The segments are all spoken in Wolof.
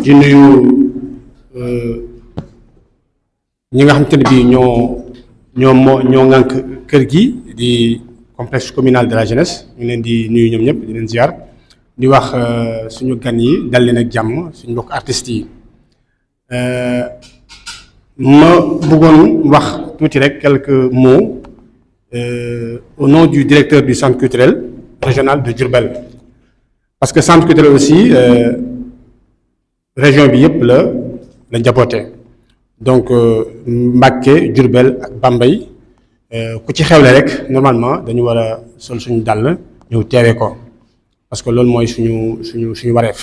di nuyu ñi nga xamante ne bii ñoo ŋànk kër gi di complexe communal de la jeunesse ñu leen di nuyu ñoom ñëpp di leen ziar di wax suñu gan yi dal leen ak jàmm suñu mbokk artistes yi ma bëggoon wax tuuti rek quelques mots au nom du directeur du centre culturel régional de Diourbel parce que centre culturel aussi région bi yëpp la njaboote donc Mbacké Diourbel ak Bambey ku ci xewle rek normalement dañu war a sol suñu dàll ñëw teewee ko parce que loolu mooy suñu wareef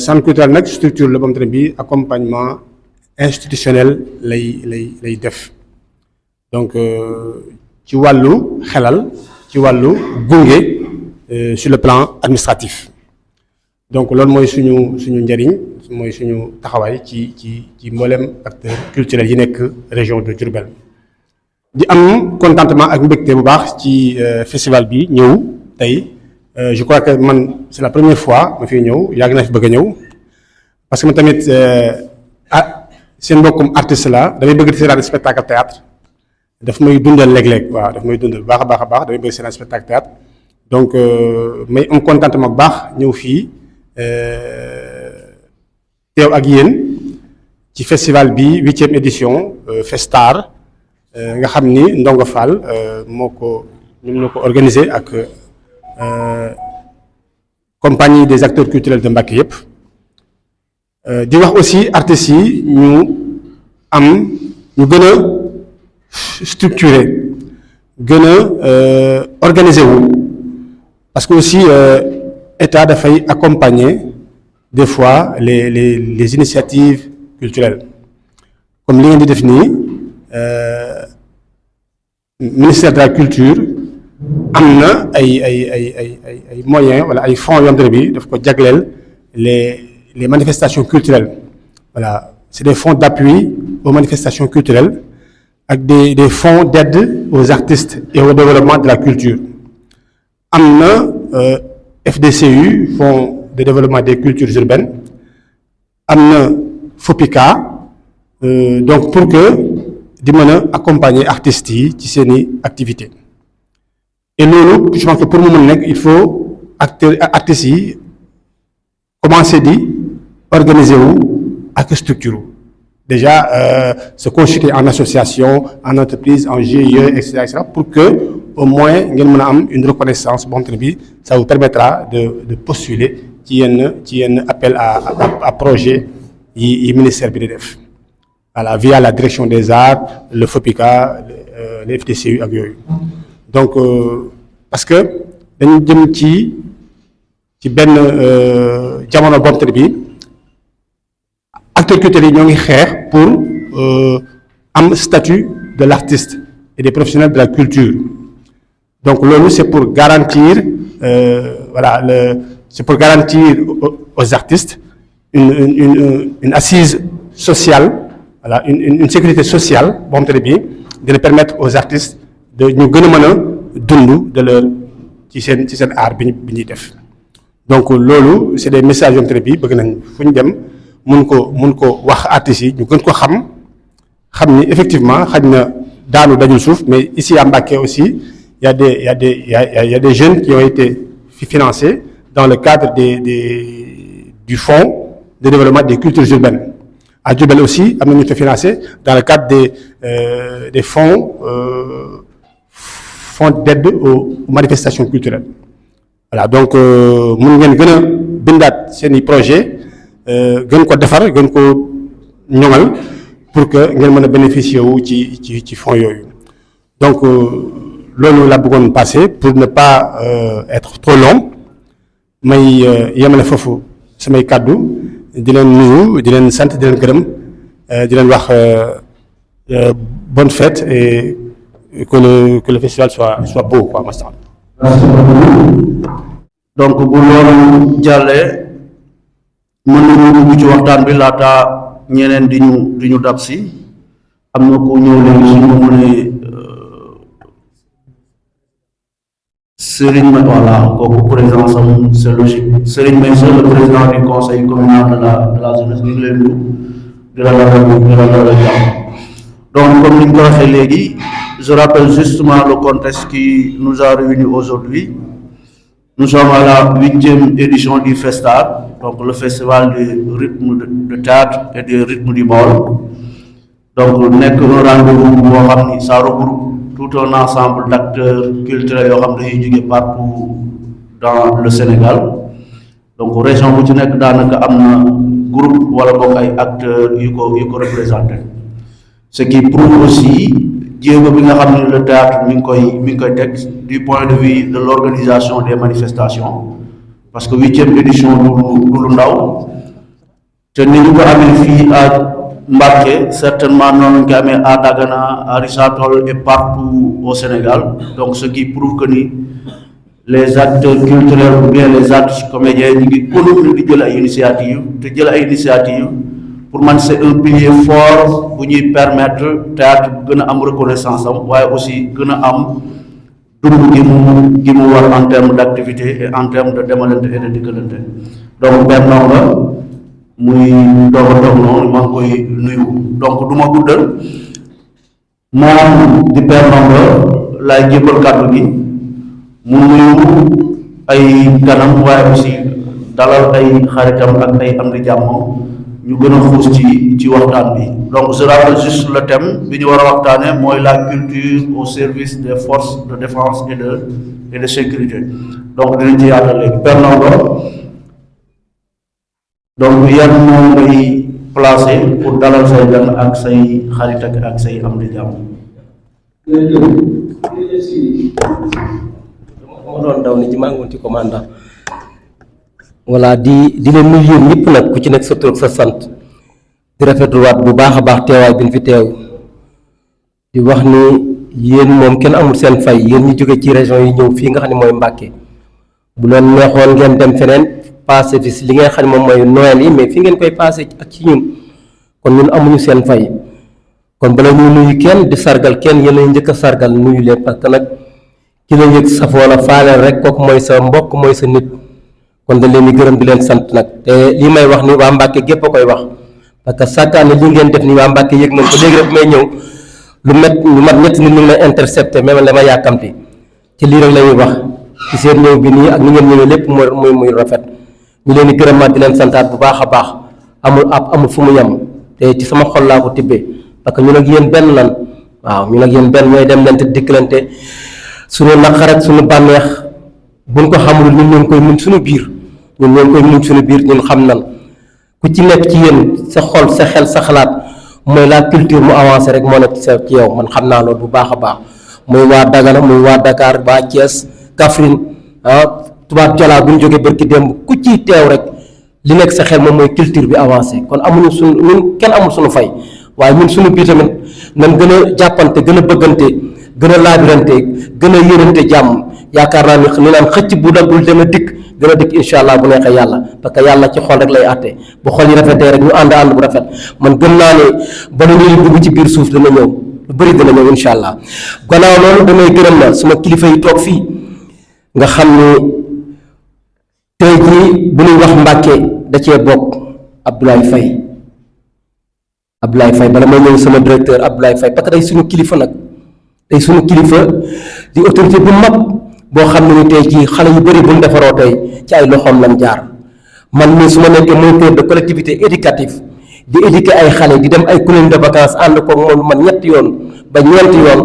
centre culturel nag structure la bam te ne bi accompagnement institutionnel lay def donc ci wàllu xelal ci wàllu gunge sur le plan administratif donc loolu mooy suñu njëriñ mooy suñu taxawaay ci mboolem acteurs culturels yi nekk région de Diourbel di am contentement ak mbégte bu baax ci festival bi ñëw tey je crois que man c'est la première fois ma fiy ñëw yàgg naa fi bëgg a ñëw parce que man tamit seen mbokkum artiste la damay bëgg di seetaan spectacle théâtre daf may dundal léeg-léeg waaw daf may dundal baax a baax damay bëgg seetaan spectacle théâtre donc may am contentement bu baax ñëw fii teew ak yéen ci festival bi 8e édition Festar nga xam ni Ndongo Fall ñoom ñoo ko organisé ak compagnie des acteurs culturels de Mbacké yëpp di wax aussi artistes yi ñu gën a structuré gën a organisé wu parce que aussi état dafay accompagner des fois les initiatives culturelles comme li ngeen di def nii ministère de la culture am na ay moyens wala ay fonds yoo xam ne bi daf ko jagleel les manifestations culturelles voilà c'est des fonds d'appui aux manifestations culturelles ak des fonds d'aide aux artistes et au développement de la culture am na FDCU fonds de développement des cultures urbaines am na FOPICA donc pour que di mën a accompagner artistes yi ci seeni activités et loolu je pense que pour mu mën nekk il faut artistes yi commencer di organiser wu ak structure déjà se constituer en association en entreprise en GIE et cetera pour que au moins ngeen mën a am une reconnaissance boo xam ne bi ça vous permettra de postuler ci yenn appel à projet yi ministère bi di def voilà via la direction des arts le FOPICA le FDCU ak yooyu donc parce que dañu jëm ci benn jamono boo xam ne bi acteurs culturels yi ñoo ngi xeex pour am statut de l'artiste et des professionnels de la culture donc loolu c'est pour garantir c'est pour garantir aux artistes une assise sociale voilà une sécurité sociale boo xam te ne bii dina permettre aux artistes de ñu gën a mën a dund de leur ci seen art bi ñuy def donc loolu c'est des messages yoo xam te ne bii bëgg nañ fu ñu dem mun ko wax artistes yi ñu gën ko xam ni effectivement xaj na daanu dajul suuf mais ici à Mbacké aussi il y a des jeunes qui ont été financés dans le cadre du fonds de développement des cultures urbaines à Diourbel aussi am na ñu fa financé dans le cadre des fonds d'aide aux manifestations culturelles voilà donc mun ngeen gën a bindaat seeni projet gën ko defar gën ko ñoŋal pour que ngeen mën a bénéficier wu ci fonds yooyu donc loolu la bëggoon passer pour ne pas être trop long may yemale foofu samay kàddu di leen nuyu di leen sant di leen gërëm di leen wax bonne fête et que le festival soit beau quoi masha Allah. donc bu loolu jàllee mën nañu dugg ci waxtaan bi laata ñeneen di ñu dab si am na ko ñëw léegi suñu mu ne Serigne May voilà kooku président sam c'est logique Serigne May c'est le président du conseil communal de la jeunesse ñu ngi leen di la jàmm. Donc comme ni ñu ko waxee léegi je rappelle justement le contexte qui nous a réunis aujourd'hui. Nous sommes à la 8e édition du Festar, donc le festival du rythme de théâtre et du rythme du Baol. Donc nekk un rendez-vous boo xam ni ça regroupe tout un ensemble d'acteurs culturels yoo xam dañuy jóge partout dans le Sénégal. Donc région bu ci nekk daanaka am na groupe wala boog ay acteurs yu ko représenté. Ce qui prouve aussi jéego bi nga xam ne le théâtre mi ngi koy teg du point de vue de l'organisation des manifestations parce que 8e édition du lu ndaw te ni ñu ko amee fii à Mbacké certainement noonu ñu ko amee à Dagana à Richard Toll et partout au Sénégal. Donc ce qui prouve que ni les acteurs culturels ou bien les artistes comédiens ñu ngi continuer di jël ay initiative pour man c'est un pilier fort bu ñuy permettre théâtre bu gën a am reconnaissance am waaye aussi gën a am dund gi mu war en termes d'activité et en termes de demalante et de dikkalante. Donc benn nga muy doog a toog noonu maa ngi koy nuyu donc du ma guddal moom di Père Ndongo laay jébbal kàddu gi mu nuyu ay ganam waaye aussi dalal ay xaritam ak ay am di jàmm ñu gën a xuus ci waxtaan bi. Donc je rappelle juste le thème bi ñu war a waxtaane mooy la culture au service des forces de défense et de sécurité. Donc dinañ ci yaatal léegi Père Ndongo donc yan moom ngay placé pour dalal say gan ak say xarit ak say am di jàmm. dama doon daw ni ci maa ngi woon ci commandant voilà di leen nuyu yéen ñëpp nag ku ci nekk sa tur ak sa sant di rafetluwaat bu baax a baax teewaay bi ñu fi teew di wax ni yéen moom kenn amul seen fay yéen ñu jóge ci région yi ñëw fii nga xam ne mooy Mbacké bu leen neexoon ngeen dem feneen passé fi li ngeen xam ne moom mooy Noël yi mais fi ngeen koy passé ak ci ñun kon ñun amuñu seen fay kon bala ñu nuyu kenn di sargal kenn yéen a njëkk a sargal nuyu leen parce que nag ki la yëg safoo la faaleel rek kooku mooy sa mbokk mooy sa nit kon dañ leen di gërëm di leen sant nag te li may wax ni waa Mbacké gépp a koy wax parce que sàkkaan ne li ngeen def ni waa Mbacké yëg nañ ko léegi rek may ñëw lu mat ñetti nit ñu ngi lay intercepté même dama yàkkamti ci lii rek la ñuy wax ci seen ñëw bi nii ak ni ngeen ñëwee lépp muy rafet ñu leen di gërëmaat di leen santaat bu baax a baax amul fu mu yem te ci sama xol laa ko tibbee parce que ñun ak yéen benn lan waaw ñun ak yéen benn ñooy dem leen te dikkalante suñu naqar ak suñu bànneex buñ ko xamul ñun ñoo ngi koy muñ suñu biir ñun xam nan ku ci nekk ci yéen sa xol sa xel sa xalaat mooy la culture mu avancé rek moo nekk ci yow man xam naa loolu bu baax a baax muy waa Dagana muy waa Dakar waa Thiès Kaffrine tubaab Jolaa bu ñu jógee barki démb ku ciy teew rek li nekk sa xel moom mooy culture bi avancé kon amuñu ñun kenn amul suñu fay waaye ñun suñu biir tamit nan gën a jàppante gën a bëggante gën a laabirante gën a yërante jàmm yaakaar naa ni naan xëcc bu daggul dana dikk incha allah bu neexee yàlla parce que yàlla ci xol rek lay àtte bu xol yi rafetee rek ñu ànd bu rafet man gëm naa ne ba ñuy dugg ci biir suuf dana ñëw lu bëri dana ñëw incha allah gannaaw loolu damay gërëm na suma kilifa yi toog fii nga xam ne tey jii bu ñuy wax Mbacké da cee bokk Abdoulaye Faye bala may ñëw sama directeur Abdoulaye Faye parce que day suñu kilifa nag day suñu kilifa di autorité bu mag boo xam ne ni tey jii xale yu bëri buñ defaroo tey ci ay loxoom lan jaar man mii su ma nekkee moniteur de collectivité éducative di éduquer ay xale di dem ay colonie de vacances ànd ko moom man ñetti yoon ba ñeenti yoon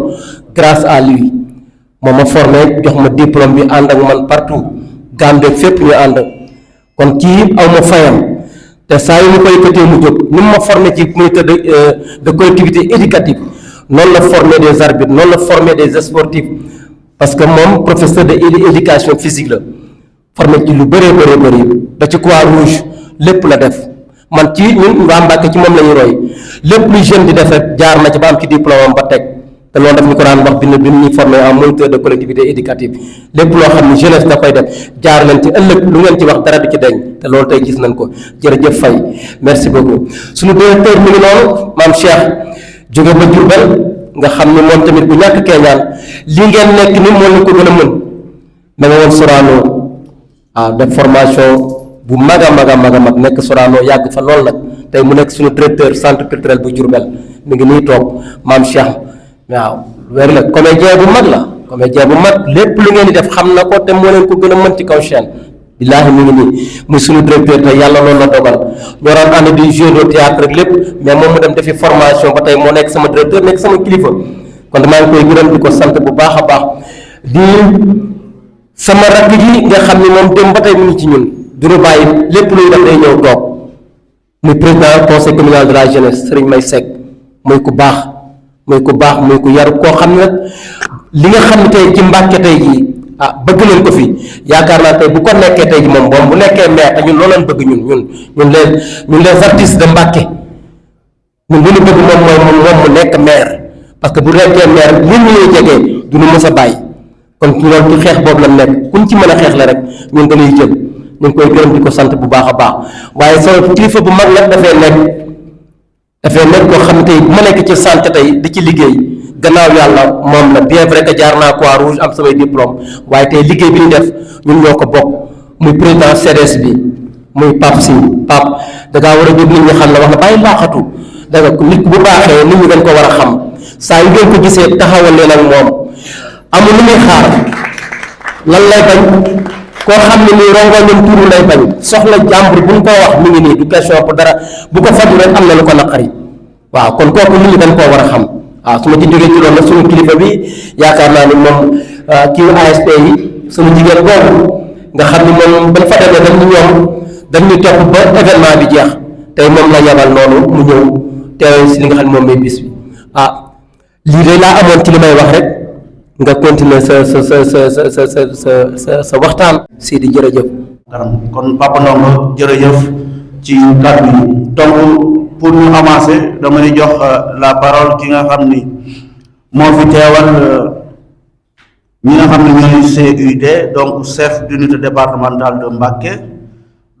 grâce à lui moom ma formé jox ma diplôme bi ànd ak man partout Gambie fépp ñu ànd kon kii aw ma fayam te saa yu mu koy yëkkatee mu jóg ni mu ma formé ci moniteur de collectivité éducative noonu la formé des arbitres noonu la formé des sportifs parce que moom professeur de éducation physique la formé ci lu bëree bëri ba ci Croix-Rouge lépp la def man ci ñun waa Mbacké ci moom la ñuy roy lépp luy jeune di def rek jaar na ci ba am ci diplôme am ba teg te loolu daf ñu ko daan wax bi ñuy formé en moniteur de collectivité éducative lépp loo xam ne jeunesse da koy def jaar leen ci ëllëg lu ngeen ci wax dara du ci deñ te loolu tey gis nañ ko jërëjëf Faye merci beaucoup suñu directeur mi ngi noonu maam Cheikh jóge ba Diourbel nga xam ne moom tamit bu ñàkk keeñaan li ngeen nekk ni moo leen ko gën a mën ma nga woon Sorano def formation bu mag a mag nekk Sorano yàgg fa lool nag tey mu nekk suñu directeur centre culturel bu Diourbel mi ngi nii toog maam Cheikh waaw weer la comédien bu mag la comédien bu mag lépp lu ngeen di def xam na ko te moo leen ko gën a mën ci kaw chaîne billaahi mi ngi nii muy suñu directeur te yàlla loolu la dogal ñoo daan ànd di jouer de théâtre rek lépp mais moom mu dem defi formation ba tey moo nekk sama directeur nekk sama kilifa kon damaa ngi koy gërëm di ko sant bu baax a baax di sama rakk ji nga xam ni moom dem ba tey mu ngi ci ñun duñu bàyyi lépp luy def day ñëw toog muy président conseil communal de la jeunesse Serigne May Seck muy ku baax muy ku yaru koo xam ne nag li nga xam ne tey ci Mbàkke tey jii bëgg nañ ko fi yaakaar naa tey bu ko nekkee tey ji moom bu nekkee maire te ñun loolu lañ bëgg ñun les artistes de Mbàkke ñun li ñu bëgg moom mu nekk maire parce que bu nekkee maire ñun ñuy jegee du ñu mës a bàyyi kon loolu ci xeex boobu la nekk kuñ ci mën a xeex la rek ñun dañuy jël ñu ngi koy gërëm di ko sant bu baax a baax waaye sama kilifa bu mag nag dafay nekk koo xam ne tey bu ma nekk ci santé tey di ci liggéey gannaaw yàlla moom la bien vrai que jaar naa Croix-Rouge am samay diplôme waaye tey liggéey bi ñu def ñun ñoo ko bokk muy président CDS bi muy Pape Sy Pape dangaa war a jóg nit ñi xam ne wax na bàyyi laaxatu danga nit bu baaxee nit ñi dañ ko war a xam saa yu ngeen ko gisee taxawal leen ak moom amul lu muy xaar lan lay bañ koo xam ne nii rongoñ ñoom tuuru lay bañ soxla jàmbur bu ñu koo wax mi ngi nii du question pour dara bu ko faju rek am na lu ko naqari waaw kon kooku nit ñi dañ koo war a xam waaw su ma ci jógee ci loolu nag suñu kilifa bi yaakaar naa ni moom kii ASP yi suñu jigéen boobu nga xam ni moom bañ fa demee dañ ñu topp ba événement bi jeex tey moom la yabal noonu mu ñëw teew si li nga xam ne moom mooy bis bi lii de laa amoon ci li may wax rek nga continuer sa waxtaan Sidi jërëjëf. kon Papa Ndongo jërëjëf ci kàddu yi donc pour ñu avancer damay jox la parole ki nga xam ni moo fi teewal ñi nga xam ne ñooy CUD donc chef d'unité départementale de Mbacké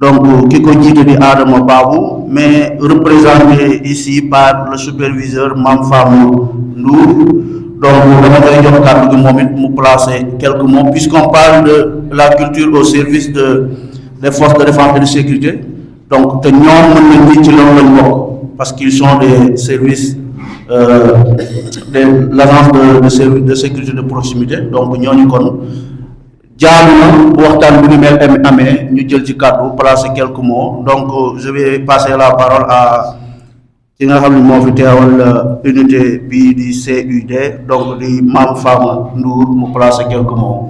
donc ki ko jiite di Adama Babou mais représenté ici par le superviseur Mame Fama Ndour donc dama koy jox kàddu gi moom it mu placer quelques mots puisqu'on parle de la culture au service des forces de défense et de sécurité donc te ñoom mën nañ ni ci loolu lañ bokk parce qu'ils sont des services de l'agence de service de sécurité de proximité donc ñooñu kon jaadu na bu waxtaan bu ni mel amee ñu jël ci kàddu placer quelques mots donc je vais passer la parole à ki nga xam ne moo fi teewal unité bii di CUD donc di Mame Fama Ndour mu placer quelques mots.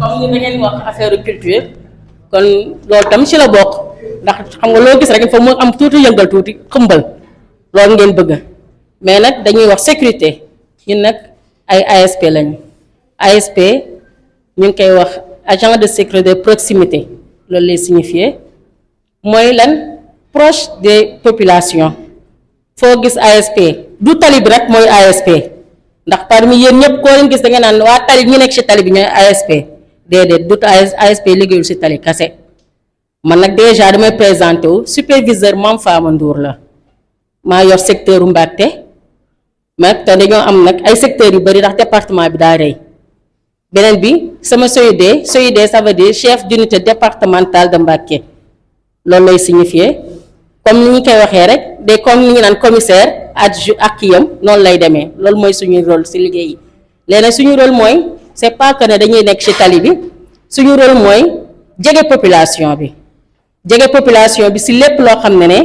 comme ni da ngeen wax affaire culture kon loolu tam ci la bokk ndax xam nga loo gis rek il faut mu am tuuti yëngal tuuti xëmbal loolu ngeen bëgg mais nag dañuy wax sécurité ñun nag ay ASP lañu ASP ñu ngi koy wax agent de sécurité de proximité loolu lay signifier mooy lan proche des populations foo gis ASP du tali bi rek mooy ASP ndax parmi yéen ñëpp koo leen gis da nga naan waa tali ñu nekk ci tali bi ñooy ASP déedéet du ASP liggéeyul ci tali kase man nag déjà damay présenté wu superviseur Mame Fama Ndour la maa yor secteur Mbacké mais te dañoo am nag ay secteurs yu bari ndax département bi daa rëy beneen bi sama SOUD ça veut dire chef d'unité départementale de Mbacké loolu lay signifier comme ni ñu koy waxee rek de comme ni ñu naan commissaire adjoint ak kiyam noonu lay demee loolu mooy suñu rôle ci liggéey yi léegi suñu rôle mooy c'est pas que ne dañuy nekk ci tali bi suñu rôle mooy jege population bi ci lépp loo xam ne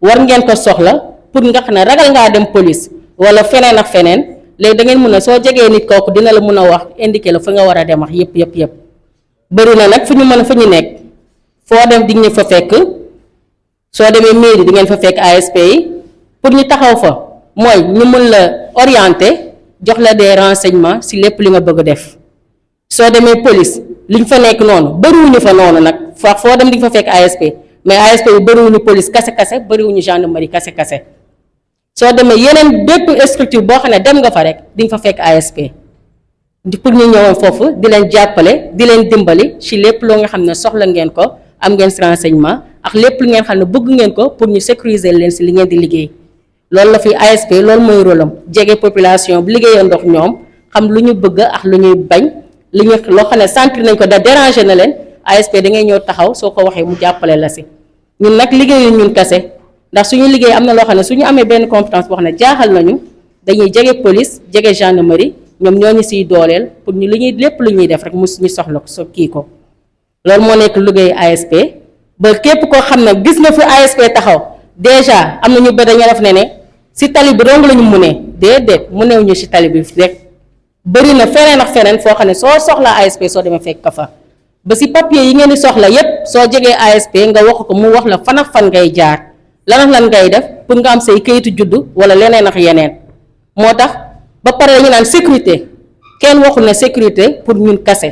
war ngeen ko soxla pour nga xam ne ragal ngaa dem police wala feneen ak feneen léegi da ngeen mun a soo jegee nit kooku dina la mun a wax indiquer la fa nga war a dem ak yëpp bëri na nag fu ñu nekk foo dem di ñu fa fekk soo demee mairie di ngeen fa fekk ASP yi pour ñu taxaw fa mooy ñu mun la orienter jox la des renseignements ci lépp li nga bëgg a def soo demee police liñ fa nekk noonu bëriwuñu fa noonu nag foo dem di nga fa fekk ASP mais ASP yu bëriwuñu police kase bëriwuñu gendarmerie kase soo demee yeneen bépp structure boo xam ne dem nga fa rek di nga fa fekk ASP pour ñu ñëwoon foofu di leen jàppale di leen dimbali ci lépp loo nga xam ne soxla ngeen ko am ngeen ci renseignement ak lépp lu ngeen xam ne bëgg ngeen ko pour ñu sécuriser leen ci li ngeen di liggéey loolu la fi ASP loolu mooy rôle am jege population bi liggéeyoo ndox ñoom xam lu ñu bëgg ak lu ñuy bañ li ñu loo xam ne sentir nañ ko da déranger na leen ASP da ngay ñëw taxaw soo ko waxee mu jàppale la ci ñun nag liggéeyu ñun kese ndax suñu liggéey am na loo xam ne suñu amee benn compétence boo xam ne jaaxal nañu dañuy jege police jege gendarmerie ñoom ñoo ñu siy dooleel pour ñu li ñuy lépp lu ñuy def rek mu ñu soxla ko kii ko loolu moo nekk liggéey ASP ba képp koo xam ne gis nga fi ASP taxaw déjà am na ñu bëri dañu def ne si tali bi dong la ñu munee déedéet muneew ñu si tali bi rek bëri na feneen ak feneen foo xam ne soo soxlaa ASP soo demee fekk ka fa ba si papier yi ngeen di soxla yépp soo jegee ASP nga wax ko mu wax la fan ak fan ngay jaar lan ak lan ngay def pour nga am say kayitu juddu wala leneen ak yeneen moo tax ba pare dañu naan sécurité kenn waxul ne sécurité pour ñun kase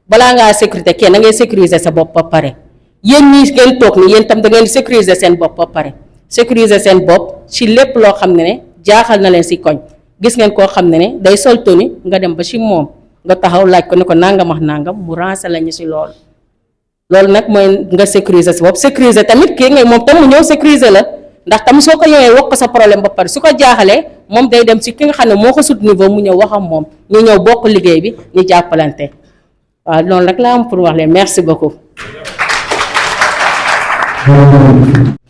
balaa ngaa sécurité kenn da ngay sécuriser sa bopp ba pare yéen ñi ngeen toog ni yéen tam da ngeen sécuriser seen bopp ba pare sécuriser seen bopp ci lépp loo xam ne jaaxal na leen ci koñ gis ngeen koo xam ne day sol tenue nga dem ba ci moom nga taxaw laaj ko ne ko nangam ak nangam mu rancé lañu ci loolu loolu nag mooy nga sécuriser sa bopp sécuriser tamit kii ngay moom tam mu ñëw sécuriser la ndax tam soo ko ñëwee wax ko sa problème ba pare su ko jaaxalee moom day dem ci ki nga xam ne moo ko sut niveau mu ñëw wax ak moom ñu ñëw bokk liggéey bi ñu jàppalante waaw loolu rek laa am pour wax leen merci beaucoup.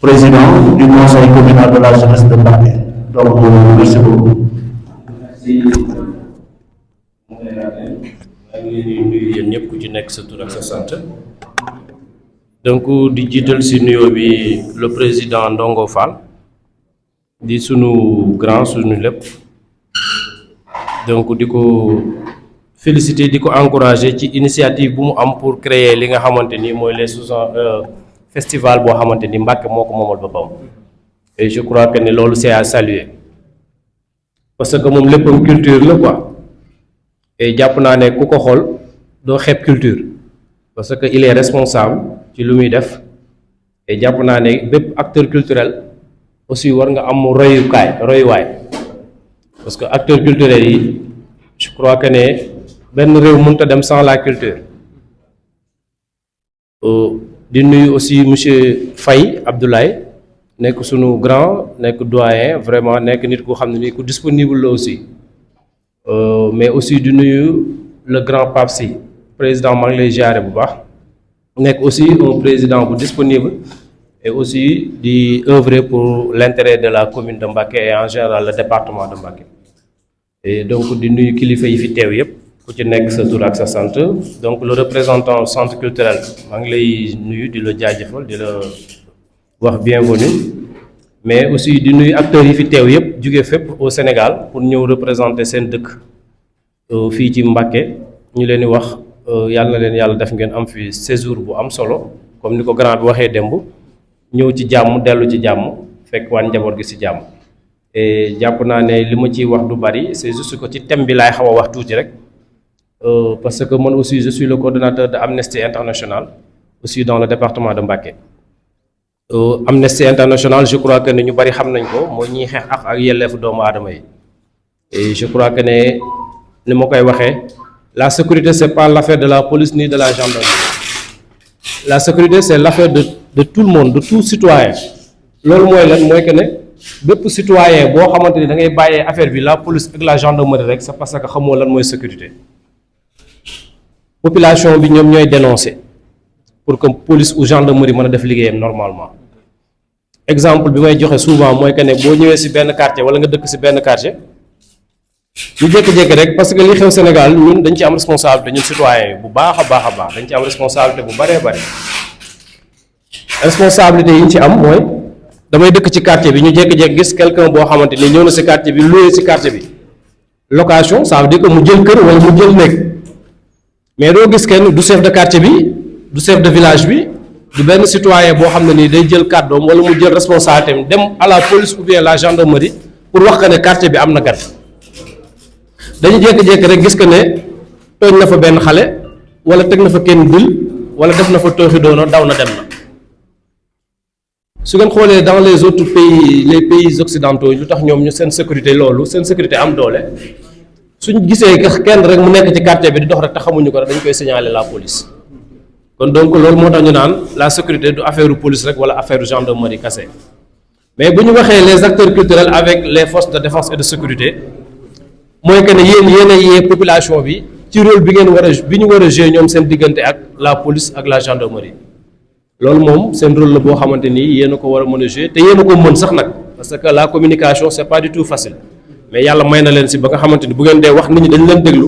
Président du conseil communal de la jeunesse de Mbacké. Donc, merci beaucoup. Merci. maa ngi leen di nuyu yéen ñëpp ku ci nekk sa tur ak sa sant donc di jiital ci nuyoo bi le président Ndongo Fall di sunu grand sunu lépp donc di ko féliciter di ko encourager ci initiative bu mu am pour créer li nga xamante ni mooy les festival boo xamante ni Mbacké moo ko moomal boppam et je crois que ni loolu c'est à saluer parce que moom léppam culture la quoi. et jàpp naa ne ku ko xool doo xeeb culture parce que il est responsable ci lu muy def et jàpp naa ne bépp acteur culturel aussi war nga am royuwaay parce que acteurs culturels yi je crois que ne benn réew mënut a dem sans la culture di nuyu aussi monsieur Faye Abdoulaye nekk sunu grand nekk doyen vraiment nekk nit ku xam ne ni ku disponible la aussi. Mais aussi di nuyu le grand Pape Sy président maa ngi lay jaare bu baax nekk aussi un président bu disponible et aussi di œuvrer pour l'intérêt de la commune de Mbacké et en général le département de Mbacké et donc di nuyu kilifa yi fi teew yépp ku ci nekk sa tur ak sa sant donc le représentant centre culturel maa ngi lay nuyu di la jaajëfal di la wax bienvenue mais aussi di nuyu acteurs yi fi teew yépp jóge fépp au Sénégal pour ñëw représenter seen dëkk fii ci Mbacké ñu leen di wax yàlla na leen yàlla def ngeen am fi séjour bu am solo comme ni ko grand bi waxee démb ñëw ci jàmm dellu ci jàmm fekk waan njaboot gi ci jàmm et jàpp naa ne li ma ciy wax du bari c'est juste que ci thème bi laay xaw a wax tuuti rek parce que man aussi je suis le coordonnateur de Amnesty International aussi dans le département de Mbacké. Amnesty International je crois que ne ñu bari xam nañ ko mooy ñiy xeex ak yelleefu doomu aadama yi et je crois que ne ni ma koy waxee la sécurité c'est pas l'affaire de la police ni de la gendarmerie la sécurité c'est l'affaire de tout le monde de tout citoyen loolu mooy lan mooy que ne bépp citoyen boo xamante ni da ngay bàyyee affaire bi la police ak la gendarmerie rek c'est parce que xamoo lan mooy sécurité population bi ñoom ñooy dénoncer pour que police ou gendarmerie mën a def liggéeyam normalement exemple bi may joxe souvent mooy que ne boo ñëwee ci benn quartier wala nga dëkk ci benn quartier ñu jékki-jékki rek parce que li xew Sénégal ñun dañ ci am responsabilité ñun citoyens yi bu baax a baax dañ ci am responsabilité bu bëree bëri responsabilité yi ñu ci am mooy damay dëkk ci quartier bi ñu jékki-jékki gis quelqu'un boo xamante ni ñëw na ci quartier bi loué ci quartier bi location ça veut dire que mu jël kër wala mu jël nekk mais doo gis kenn du chef de quartier bi du chef de village bi du benn citoyen boo xam ne nii day jël kàddoom wala mu jël responsabilité dem à la police ou bien la gendarmerie pour wax que ne quartier bi am na gan dañu jékki-jékki rek gis que ne tooñ na fa benn xale wala teg na fa kenn dil wala def na fa tooxi doona daw na dem na su ngeen xoolee dans les autres pays les pays occidentaux lu tax ñoom ñu seen sécurité loolu seen sécurité am doole suñ gisee kenn rek mu nekk ci quartier bi di dox rek te xamuñu ko rek dañ koy signaler la police kon donc loolu moo tax ñu naan la sécurité du affaire police rek wala affaire gendarmerie kese mais bu ñu waxee les acteurs culturels avec les forces de défense et de sécurité mooy que ne yéen a yee population bi ci rôle bi ñu war a jouer ñoom seen diggante ak la police ak la gendarmerie loolu moom seen rôle la boo xamante ni yéen a ko war a mën a jouer te yéen a ko mën sax nag parce que la communication c'est pas du tout facile mais yàlla may na leen si ba nga xamante ni bu ngeen dee wax nit ñi dañ leen déglu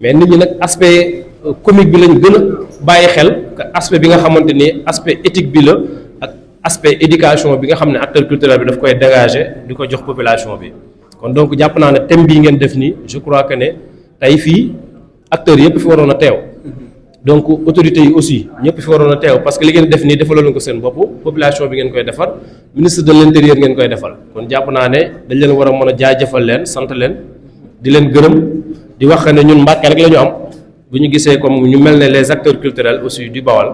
mais nit ñi nag aspect comique bi lañ gën a bàyyi xel que aspect bi nga xamante ni aspect éthique bi la ak aspect éducation bi nga xam ne acteur culturel bi daf koy dégager di ko jox population bi kon donc jàpp naa ne thème bii ngeen def nii je crois que ne tey fii acteurs yëpp fi waroon a teew donc autorités yi aussi ñëpp fi waroon a teew parce que li ngeen def nii defaloo leen ko seen bopp population bi ngeen koy defar ministre de l'intérieur ngeen koy defal kon jàpp naa ne dañ leen war a mën a jaajëfal leen sant leen di leen gërëm di wax ne ñun Mbàkke rek la ñu am bu ñu gisee comme ñu mel ne les acteurs culturels aussi du Bawal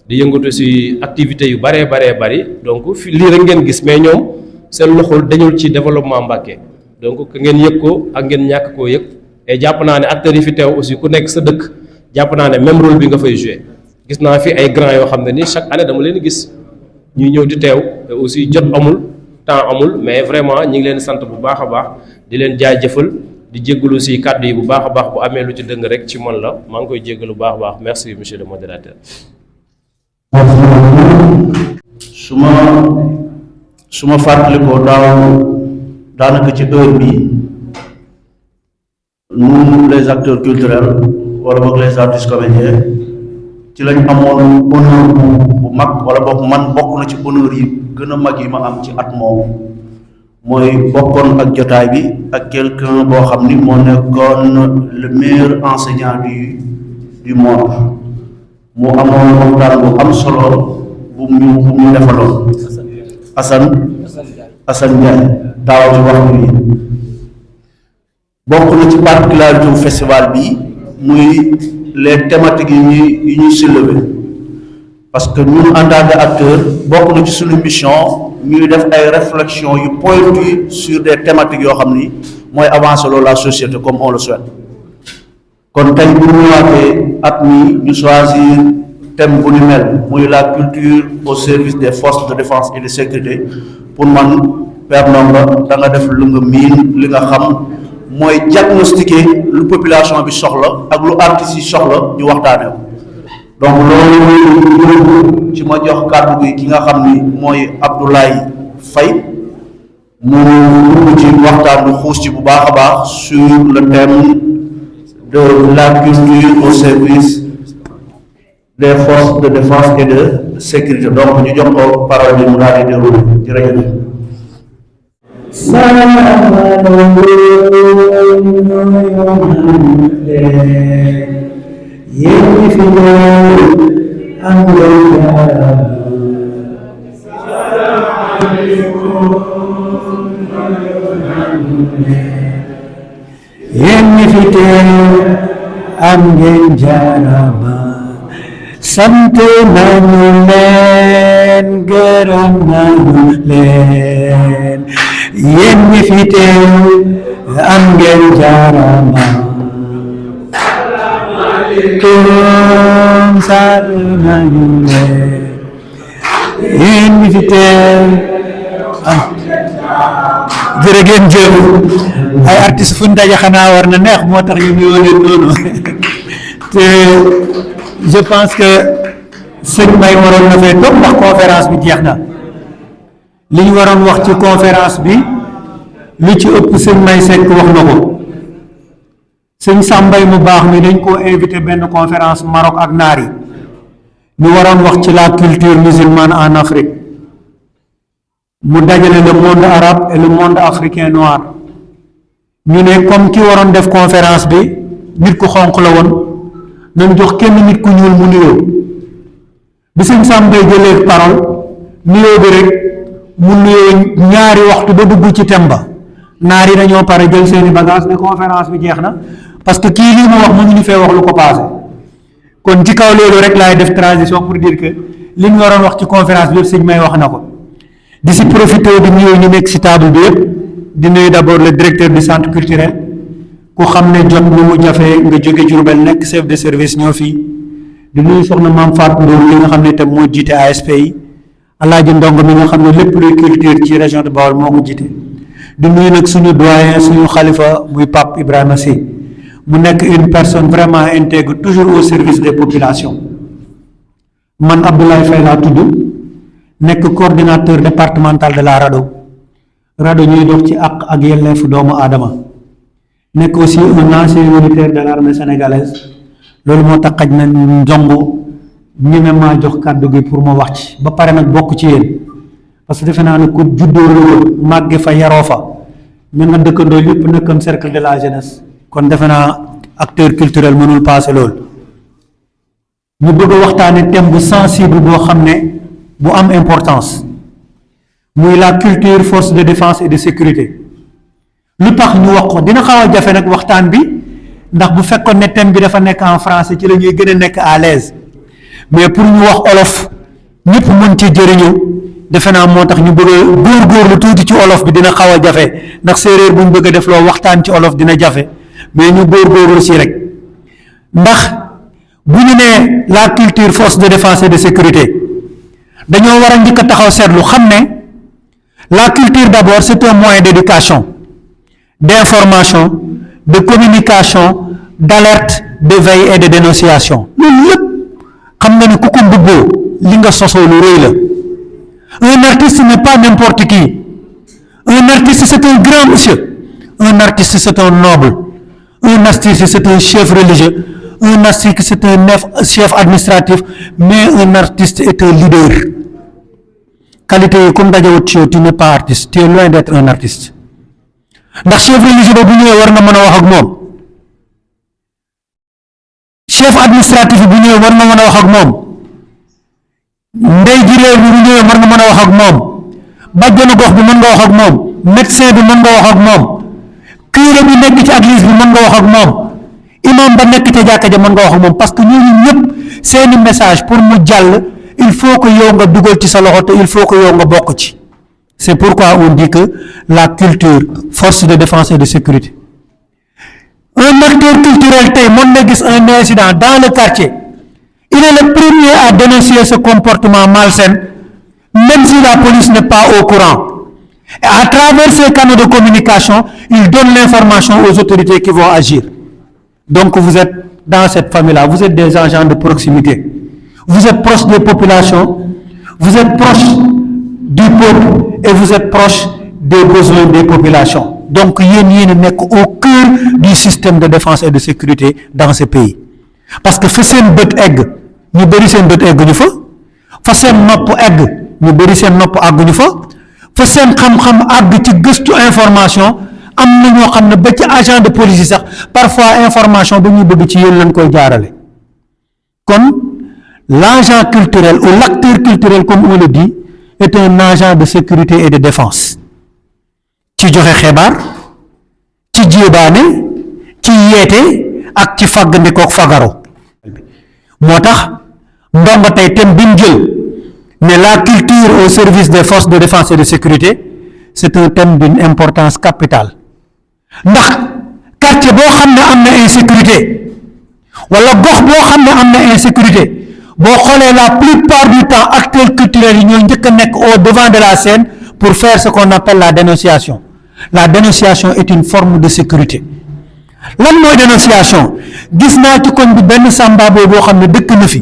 di yëngatu ci activités yu baree bari donc fi lii rek ngeen gis mais ñoom seen loxol dañul ci développement Mbàkke donc que ngeen yëg ko ak ngeen ñàkk koo yëg et jàpp naa ne acteurs yi fi teew aussi ku nekk sa dëkk jàpp naa ne même rôle bi nga fay jouer gis naa fi ay grands yoo xam ne ni chaque année dama leen gis ñuy ñëw di teew te aussi jot amul temps amul mais vraiment ñi ngi leen sant bu baax a baax di leen jaajëfal di jéggalu si kàddu yi bu baax a baax bu amee lu ci dëng rek ci man la maa ngi koy jéggalu bu baax a baax merci monsieur le modérateur. su ma fàttalikoo daanaka ci heure bii nous les acteurs culturels wala boog les artistes comédiens ci lañ amoon honneur bu mag wala boog man bokk na ci honneur yi gën a mag yi ma am ci at moom mooy bokkoon ak jotaay bi ak quelqu'un boo xam ni moo nekkoon le meilleur enseignant du monde mu amoon waxtaan bu am solo bu mu defaloon Assane Ndiaye daaw ci waxtu bi bokk na ci particularité bu festival bi muy les thématiques yi ñuy soulever parce que ñun en tant qu'acteur bokk na ci suñu mission ñuy def ay réflexions yu pointues sur des thématiques yoo xam ni mooy avancer loolu la société comme on le souhaite kon tey bu ñu ñëwaatee at mi ñu choisir thème bu ni mel muy la culture au service des forces de défense et de sécurité pour man Père Ndongo da nga def lu nga miin li nga xam mooy diagnostiquer lu population bi soxla ak lu artistes yi soxla ñu waxtaanee ko donc loolu ci ma jox kàddu gi ki nga xam ni mooy Abdoulaye Faye mu dugg ci waxtaan bi xuus ci bu baax a baax sur le thème de la culture au service des forces de défense et de sécurité donc ñu jox ko parole bi mu daal di déroulé jërëjëf. sant nañu leen gërëm nañu leen yéen ñi fi teew am ngeen jaarama salaamaaleykum sant nañu leen yéen ñi fi teew jërë ngeen jëf ay artistes fu ñu daje xanaa war na neex moo tax ñu nuyoo leen noonu te je pense que sëñ May waroon na fee toog ndax conférence bi jeex na li ñu waroon wax ci conférence bi lu ci ëpp sëñ May Seck wax na ko sëñ Sambay mu baax mi dañ koo invité benn conférence Maroc ak naar yi ñu waroon wax ci la culture musulmane en Afrique mu dajale le monde arabe et le monde africain noir ñu ne comme ki waroon def conférence bi nit ku xonq la woon nañ jox kenn nit ku ñuul mu nuyoo bi sëñ Sambay jëlee parole nuyoo bi rek mu nuyoo ñaari waxtu ba dugg ci thème ba naar yi dañoo pare jël seeni bagage ne conférence bi jeex na parce que kii lii mu wax mënuñu fee wax lu ko passé kon ci kaw loolu rek laay def transition pour dire que li ñu waroon wax ci conférence bi yëpp sëñ May wax na ko di si profité di nuyu ñu nekk si table bi yëpp di nuyu d'abord le directeur du centre culturel ku xam ne jot ni mu jafe nga jóge Diourbel nekk chef de service ñoo fii di nuyu soxna Maam Fatou Ndour li nga xam ne tam moo jiite ASP yi Alaaji Ndong mi nga xam ne lépp luy culture ci région de Bawol moo ko jiite di nuyu nag suñu doyen suñu xalifa muy Pape Ibrahima Sy mu nekk une personne vraiment intègre toujours au service des populations. Man Abdoulaye Faye laa tudd nekk coordinateur départemental de la RADDHO ñuy dox ci àq ak yelleefu doomu aadama nekk aussi un ancien militaire de l'armée sénégalaise loolu moo tax xaj na njongo ñeme maa jox kàddu gi pour ma wax ci ba pare nag bokk ci yéen parce que defe naa ne ku juddoo Louga màgge fa yaroo fa ñu nga dëkkandoo yëpp nekkoon cercle de la jeunesse kon defe naa acteur culturel mënul passé loolu ñu bëgg a waxtaane thème bu sensible boo xam ne bu am importance muy la culture force de défense et de sécurité lu tax ñu wax ko dina xaw a jafe nag waxtaan bi ndax bu fekkoon ne thème bi dafa nekk en français ci la ñuy gën a nekk à l'aise mais pour ñu wax olof ñëpp mën ci jëriñu defe naa moo tax ñu bëgg a góorgóorlu tuuti ci olof bi dina xaw a jafe ndax séeréer bu ñu bëgg a def loo waxtaan ci olof dina jafe mais ñu góorgóorlu si rek ndax bu ñu nee la culture force de défense et de sécurité dañoo war a njëkk a taxaw seetlu xam ne la culture d'abord c'est un moyen d'éducation, d'information, de communication, d'alerte, de veille et de dénonciation. loolu lépp xam nga ne ku ko mbubboo li nga sosoo lu rëy la. Un artiste n'est pas n'importe qui. Un artiste c'est un grand monsieur. Un artiste c'est un noble. Un artiste c'est un chef religieux. Un artiste c'est un chef administratif. Mais un artiste est un leader. Qualité yi comme dajewut ci yow tu n'es pas artiste, tu es loin d'être un artiste ndax chef religieux ba bu ñëwee war nga mën a wax ak moom chef administratif bu ñëwee war nga mën a wax ak moom ndey ji réew bi bu ñëwee war nga mën a wax ak moom bàjjenu gox bi mën nga wax ak moom médecin bi mën nga wax ak moom curé bi nekk ci église bi mën nga wax ak moom imam ba nekk ca jàkka ja mën nga wax ak moom parce que ñooñu ñëpp seeni message pour mu jàll il faut que yow nga dugal ci sa loxo te il faut que yow nga bokk ci. C'est pourquoi on dit que la culture force de défense et de sécurité. Un acteur culturel tey mën na gis un incident dans le quartier il est le premier à dénoncer ce comportement malsain même si la police n'est pas au courant et à travers ces canaux de communication il donne l'information aux autorités qui vont agir. Donc vous êtes dans cette famille-là, vous êtes des agents de proximité. Vous êtes proche des populations, vous êtes proche du peuple et vous êtes proche des besoins des populations. Donc yéen nekk au cœur du système de défense et de sécurité dans ce pays. Parce que fa seen bët egg ñu bëri seen bët egg ñu fa seen nopp egg ñu bëri seen nopp àgg ñu fa seen xam-xam àgg ci gëstu information am na ñoo xam ne ba ci agent de police yi sax parfois information ba ñuy bëgg ci yéen lañ koy jaarale. Kon l'agent culturel ou l'acteur culturel comme on le dit est un agent de sécurité et de défense ci joxe xibaar ci jéebaane ci yeete ak ci fàggandikook fagaro moo tax ndongo tey thème bi ñu jël ne la culture au service des forces de défense et de sécurité c'est un thème d'une importance capitale ndax quartier boo xam ne am na insécurité wala gox boo xam ne am na insécurité boo xoolee la plupart du temps acteurs culturels yi ñooy njëkk a nekk au devant de la scène pour faire ce qu'on appelle la dénonciation. La dénonciation est une forme de sécurité. Lan mooy dénonciation gis naa ci koñ bi benn samba boo xam ne dëkk na fi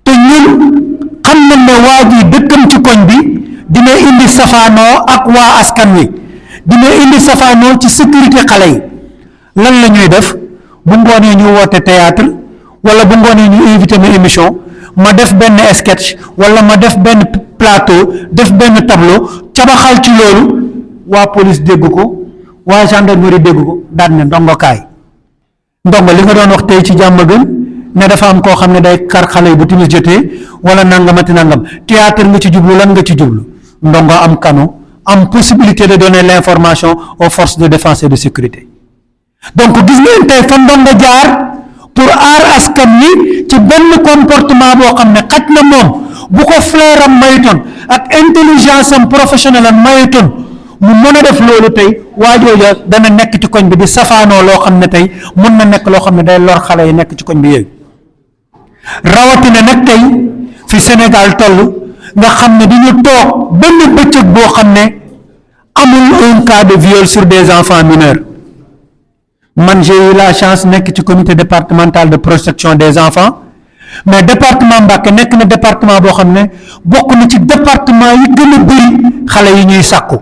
te ñun xam nañ ne waa ji dëkkam ci koñ bi dina indi safaanoo ak waa askan wi dina indi safaanoo ci sécurité xale yi lan la ñuy def bu ngoonee ñu woote théâtre wala bu ngoonee ñu invité ma émission ma def benn sketch wala ma def benn plateau def benn tableau cabaxal ci loolu waa police dégg ko waa gendarmerie dégg ko daan ne ndongo kaay ndongo li nga doon wax tey ci jàmm gën ne dafa am koo xam ne day kar xale yi bu timis jotee wala nangamati nangam théâtre nga ci jublu lan nga ci jublu ndongo am canaux am possibilité de donner l'information aux forces de défense et de sécurité. Donc gis ngeen tey fa ndongo jaar pour aar askan wi ci benn comportement boo xam ne xaj na moom bu ko flairam mayutoon ak intelligence am professionnelle am mayutoon mu mën a def loolu tey waajooja dana nekk ci koñ bi di safaanoo loo xam ne tey mën na nekk loo xam ne day lor xale yi nekk ci koñ bi yooyu rawatina nag tey fi Sénégal toll nga xam ne dañu toog benn bëccëg boo xam ne amul un cas de viol sur des enfants mineurs. Man j'ai eu la chance nekk ci comité départemental de protection des enfants mais département Mbacké nekk na département boo xam ne bokk na ci département yi gën a bëri xale yi ñuy sàkku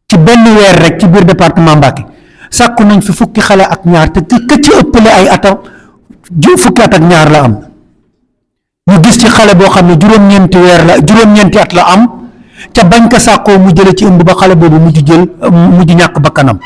ci benn weer rek ci biir département Mbacké sàkku nañ fi fukki xale ak ñaar te ka ci ëppale ay atam fukki at ak ñaar la am ñu gis ci xale boo xam ne juróom-ñeenti at la am ca bañ ko sàkkoo mu jële ci ëmb ba xale boobu mujj ñàkk bakkanam